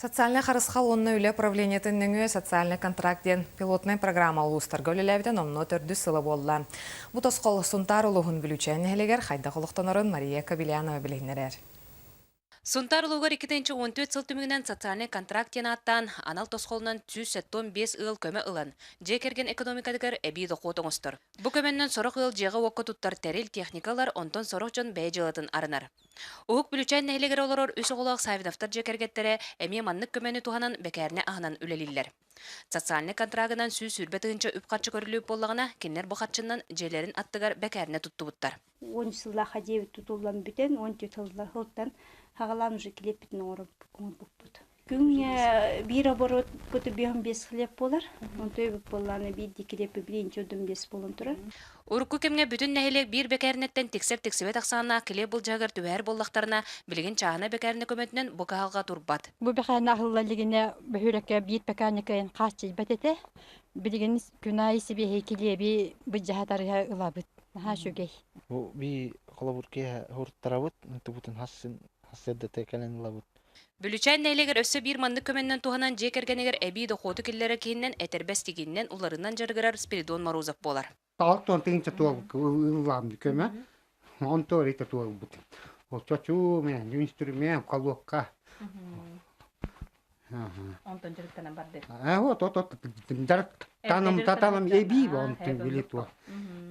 Социальнай харысхал уонна үлэ управлениетын нөҥүө социальный контракт диэн пилотнай программа улуустарга үлэлээбитэ номнуо төрдүс сыла буолла. Бу тосхол Сунтаар улууһун Бүлүүчээн нэһилиэгэр хайдах олохтонорун Мария Кобельянова билиһиннэрэр. Сунтаар улууһугар 2014 сыл түмүгүнэн социальный контракт диэн ааттаан анал тосхолунан 175 ыал көмө ылан, дьиэ кэргэн экономикатыгар эбии дохуот оҥостор. Бу көмөннөн сорох ыал дьиэҕэ-уокка туттар тэрил, техника ылар, онтон сорох дьон бэйэ дьыалатын арынар. Уһук Бүлүчээн нэһилиэгэр олорор үс оҕолоох Саввиновтар дьиэ кэргэттэрэ эмиэ маннык көмөнү туһанан бэкээринэ аһынан үлэлииллэр. Социальнай контрагынан 120 тыһыынча үп-харчы көрүллүбүт буоллаҕына, кинилэр бу харчыннан дьиэлэрин аттыгар бэкээринэ туттубуттар. 10 сыллаахха дьиэбит тутуллан бүтэн, 14 сылтан хаҕалаан уже килиэппитин оҥорбуппут. Күҥҥэ биир оборот куту 5 хлеб буолар. Онто эбит буоллаана биирдии килиэппи билиинчи одун бес буолан турар. Урукку кэмҥэ бүтүн нэһилиэк биир бэкээринэттэн тиксэр-тиксибэт ахсааннаах килиэп былдьаһыгар түбэһэр буоллахтарына, билигин чааһынай бэкээринэ көмөтүнэн бу кыһалҕа турбат. Бу бэкээринэ аһылла илигинэ бөһүөлэккэ биир бэкээринэ кыайан хааччыйбат этэ. Билигин күн аайы сибиэһэй килиэби былдьаһа ылабыт. Наһаа үчүгэй. Бу бии холобур киэһэ уһуруттарабыт, тубутун хассын хассыардата кэлэн ылабыт. Бүлүчээн нэһилиэгэр өссө биир маннык көмөннөн туһанан дьиэ кэргэнигэр эбии дохуоту киллэрэр киһиннэн этэрбэс тигиннэн уларынан дьарыгырар Спиридон Морозов буолар. Алтон тыынча туол көмө, онто рита туолбут. Ол чочу мен инструмент колокка. Онтон дьарыктанан барды. А вот вот вот дьарыктаным татаным эби онтун били туо.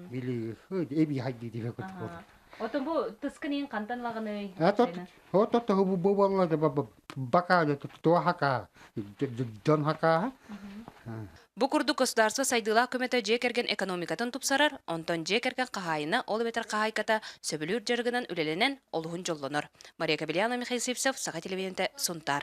Били эби хайди диbe көтү. Отон бу тыскын иин хантан лагыный? А тот вот тот бу бу болла бака туа хака дон хака. Бу курдук государство сайдыылаах көмөтө дьиэ кэргэн экономикатын тупсарар, онтон дьиэ кэргэн хаһаайына, ол эбэтэр хаһаайката сөбүлүүр дьарыгынан үлэлэнэн олуһун дьоллонор. Мария Кобельянова, Михаил Сивцев, Саха телевидениетэ, Сунтаар.